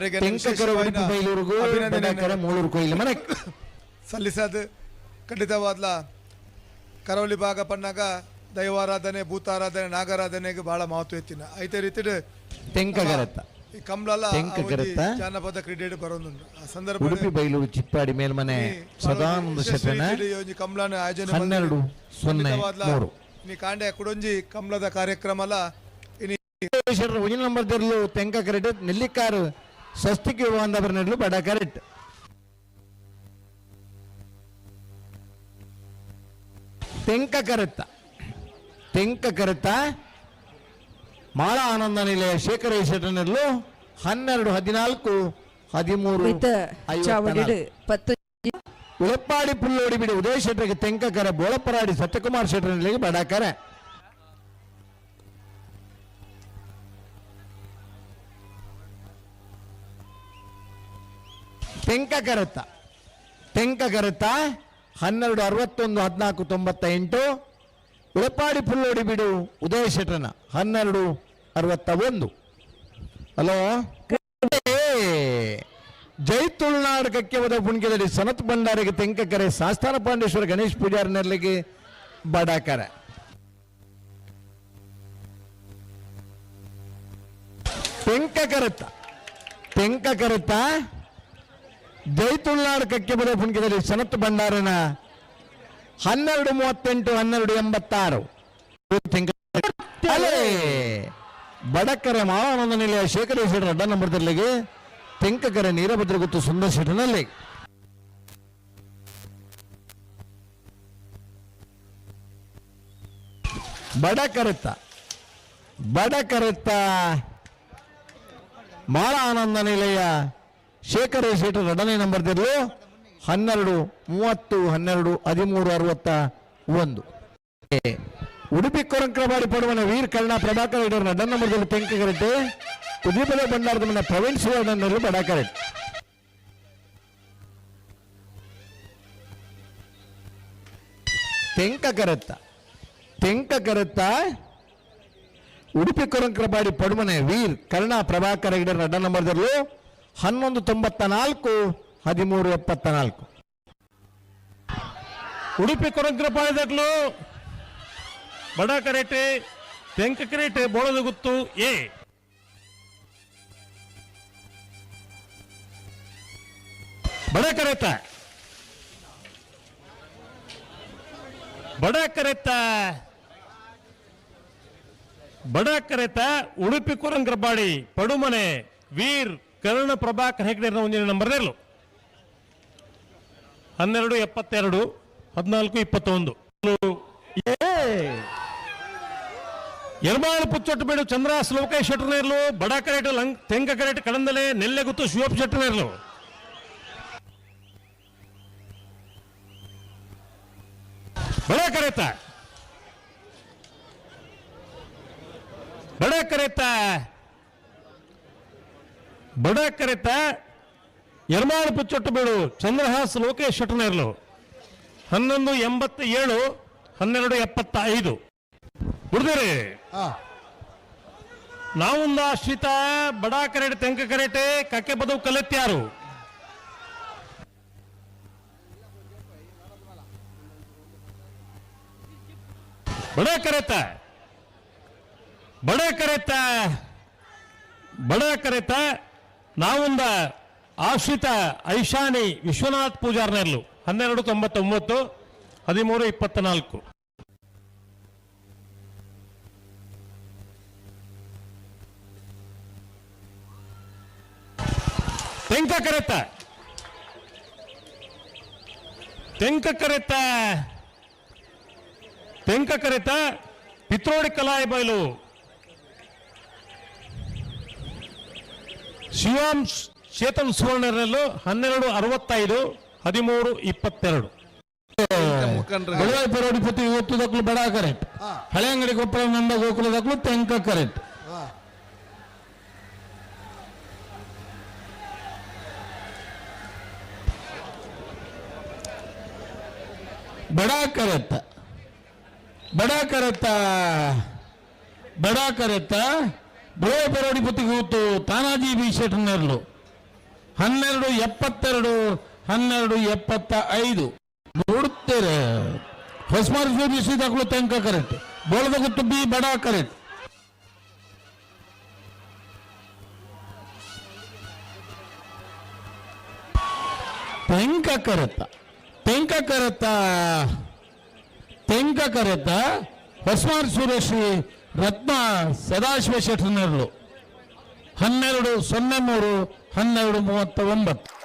ಅರೆಗೆ ತೆಂಕಕರ ಉಡುಪಿ ಬೈಲೂರುಗು ಬಡಕರ ಮೂಳೂರು ಕೊಯ್ಲು ಮನೆ. ಸಲ್ಲಿಸದು ಖಂಡಿತವಾದ್ಲ ಕರಾವಳಿ ಭಾಗ ಪಣ್ಣಾಗ ದೈವಾರಾಧನೆ, ಭೂತಾರಾಧನೆ, ನಾಗಾರಾಧನೆಗೆ ಬಹಳ ಮಹತ್ವ ಎತ್ತಿನ ಐತೆ ರೀತಿಡ್. ತೆಂಕಗರತ್ತ ಈ ಕಂಬ್ಲಲ್ಲ ಆ ಒಂಜಿ ತೆಂಕಗರತ್ತ ಜಾನಪದ ಕ್ರೀಡೆ ಬರೋದುಂಡು ಆ ಸಂದರ್ಭ ಉಡುಪಿ ಬೈಲೂರು ಚಿಪ್ಪಾಡಿ ಮೇಲ್ಮನೆ ಸದಾನಂದ ಶೆಟ್ಟನ ಒಂಜಿ ಕಂಬ್ಲಾನ ಆಯೋಜನೆ 12 0 3. ಇನಿ ಕಾಂಡೆ ಕುಡೊಂಜಿ ಕಂಬ್ಲದ ಕಾರ್ಯಕ್ರಮಲ ಇನಿ. ಶೆಟ್ಟರ ಒಂಜಿ ನಂಬರ್ ದೆರ್ಲು ತೆಂಕ ಕರೆಟ್, ನೆಲ್ಲಿಕಾರು ಸ್ವಸ್ತಿಗೆ ಬಾಂಧವರ ನೆಡ್ಲು ಬಡ ಕರೆಟ್. ತೆಂಕ ಕರೆತ್ತ, ತೆಂಕ ಕರೆತ್ತ ಮಾಳ ಆನಂದ ನಿಲಯ ಶೇಖರ ಶೆಟ್ಟರ್ನೆರ್ಲು 12 14 13 ವಿತ್ ಚಾವಡಿಡ್ 10. ಉಳಪ್ಪಾಡಿ ಪುಲ್ಲೋಡಿ ಬಿಡಿ ಉದಯ ಶೆಟ್ಟರಿಗೆ ತೆಂಕಕರ, ಬೋಳಪ್ಪರಾಡಿ ಸತ್ಯಕುಮಾರ್ ಶೆಟ್ಟರ್ನಲ್ಲಿ ಬಡಕರೆ. ತೆಂಕಕರತ್ತ, ತೆಂಕಕರತ್ತ 12 61 14 98. ಉಳಪ್ಪಾಡಿ ಪುಲ್ಲೋಡಿ ಬಿಡು ಉದಯ ಶೆಟ್ಟರನ 12 61. ಹಲೋ, ಜೈ ತುಳುನಾಡು ಕಕ್ಕೆವದ ಪುಣ್ಯದಲ್ಲಿ ಸನತ್ ಭಂಡಾರಿಗೆ ತೆಂಕಕರೆ, ಸಾಸ್ತಾನ ಪಾಂಡೇಶ್ವರ ಗಣೇಶ್ ಪೂಜಾರಿ ನೆರಳಿಗೆ ಬಡಾಕರೆ. ತೆಂಕಕರತ್ತ, ತೆಂಕಕರತ್ತ ಜೈ ತುಳುನಾಡು ಕಕ್ಕೆಬದ ಪುಣ್ಯದಲ್ಲಿ ಸನತ್ ಭಂಡಾರನ 12 38 12 86. ಅಲೇ ಬಡಕರೆ ಮಾವಾನಂದ ನಿಲಯ ಶೇಖರ ಶೆಟ್ಟರ್ ಅಡ್ಡ ನಂಬರ್ ತಿರ್ಲಿಗೆ ತೆಂಕಕರೆ ನೀರಭದ್ರ ಗುತ್ತು ಸುಂದರ್ ಶೆಟ್ಟರ್ನಲ್ಲಿ. ಬಡಕರೆತ್ತ, ಬಡಕರೆತ್ತ ಮಾಳ ಆನಂದ ನಿಲಯ ಶೇಖರ ಶೆಟ್ಟರ್ ಎರಡನೇ ನಂಬರ್ ತಿರ್ಲು 12 30 12 13 61. ಉಡುಪಿ ಕೊರಂಕ್ರಬಾಡಿ ಪಡುವನ ವೀರ್ ಕರ್ಣ ಪ್ರಭಾಕರ್ ಇಡೋರ್ ಅಡ್ಡ ನಂಬರ್ದಲ್ಲಿ ತೆಂಕಗರೆಟ್ಟೆ, ಉದೀಪದ ಭಂಡಾರದ ಮನೆ ಪ್ರವೀಣ್ ಸುವರ್ಣನಲ್ಲಿ ಬಡಕರೆಟ್. ತೆಂಕಕರೆತ್ತ, ತೆಂಕಕರೆತ್ತ ಉಡುಪಿ ಕೊರಂಕ್ರಬಾಡಿ ಪಡುಮನೆ ವೀರ್ ಕರ್ಣ ಪ್ರಭಾಕರ ಗಿಡರ ಅಡ್ಡ ನಂಬರ್ದಲ್ಲಿ 11 94 13 74. ಉಡುಪಿ ಕೊರಂಕ್ರಪಾಳ್ಯದಾಗ್ಲು ಬಡ ಕರೆಟೆ, ತೆಂಕ ಕರೆಟೆ, ಬೋಳದಗುತ್ತು ಎ. ಬಡ ಕರೆತ, ಬಡ ಕರೆತ, ಬಡ ಕರೆತ ಉಡುಪಿ ಕೊರಂಕ್ರಪಾಡಿ ಪಡುಮನೆ ವೀರ್ ಕರ್ಣ ಪ್ರಭಾಕರ್ ಹೆಗ್ಡೆ ಒಂದಿನ ನಂಬರ್ ಇರಲು 12 72 14 21. ಎರ್ಮಾಳು ಪುಚ್ಚೊಟ್ಟು ಬೇಡು ಚಂದ್ರಾಸ್ ಲೋಕೇಶ್ ಶೆಟ್ಟರ್ನೇರ್ಲು ಬಡ ಕರೆಟ್ ಲಂಗ್ ತೆಂಕ ಕರೆಟ್ ಕಡಂದಲೆ ನೆಲ್ಲೆಗುತ್ತು ಶಿವಪ್ಪ ಶೆಟ್ಟರ್ನೇರ್ಲು. ಬಡ ಕರೆತ, ಬಡ ಕರೆತ, ಬಡ ಕರೆತ ಎರ್ಮಾಳು ಪುಚ್ಚೊಟ್ಟು ಬೇಡು ಚಂದ್ರಹಾಸ್ ಲೋಕೇಶ್ ಶೆಟ್ಟರ್ನೇರ್ಲು 11 87 12 75. ಬಿಡ್ದಿರಿ. ನಾವೊಂದು ಆಶ್ರಿತ ಬಡಾ ಕರೆಟ್ ತೆಂಕ ಕರೆಟೆ ಕಕ್ಕೆ ಬದವು ಕಲೆತ್ಯಾರು. ಬಡ ಕರೆತ, ಬಡ ಕರೆತ, ಬಡ ಕರೆತ ನಾವೊಂದ ಆಶ್ರಿತ ಐಶಾನಿ ವಿಶ್ವನಾಥ್ ಪೂಜಾರ್ನೆರ್ಲು 12 99 13 24. ತೆಂಕ ಕರೆತ, ತೆಂಕ ಕರೆತ, ತೆಂಕ ಕರೆತ ಪಿತ್ರೋಡಿ ಕಲಾಯಿ ಬಯಲು ಶಿವಾಂ ಚೇತನ್ ಸುವರ್ಣರಲ್ಲೂ 12 65 13 22. ಬೆಳಗಾವಿ ಪರೋಡಿ ಪುತ್ತಿ ಇವತ್ತು ದಕ್ಲು ಬಡ ಕರೆಕ್ಟ್, ಹಳೆ ಅಂಗಡಿ ಕೊಪ್ಪಳ ನಂದ ಗೋಕುಲ ದಕ್ಲು ತೆಂಕ ಕರೆಕ್ಟ್. ಬಡ ಕರೆತ್ತ, ಬಡ ಕರೆತ್ತ, ಬಡ ಕರೆತ್ತ ಬೆಳಗಾವಿ ಪರೋಡಿ ಪುತ್ತಿಗೆ ಇವತ್ತು ತಾನಾಜಿ ಬಿ ಶೆಟ್ಟರ್ನೆರ್ಲು. 12.72, 12.75 ನೋಡುತ್ತೇವೆ. ಹೊಸಮಾರು ಸೂರ್ಯಶ್ರೀ ತೆಂಕ ಕರೆಕ್ಟ್, ಬೋಳದಗುತ್ತು ಬಿ ಬಡ ಕರೆಕ್ಟ್. ತೆಂಕ ಕರೆತ, ತೆಂಕ ಕರೆತ, ತೆಂಕ ಕರೆತ ಹೊಸಮಾರ್ ಸೂರ್ಯಶ್ರೀ ರತ್ನ ಸದಾಶಿವ ಶೆಟ್ಟರ್ನರ್ಲು. 12.03, 12.39.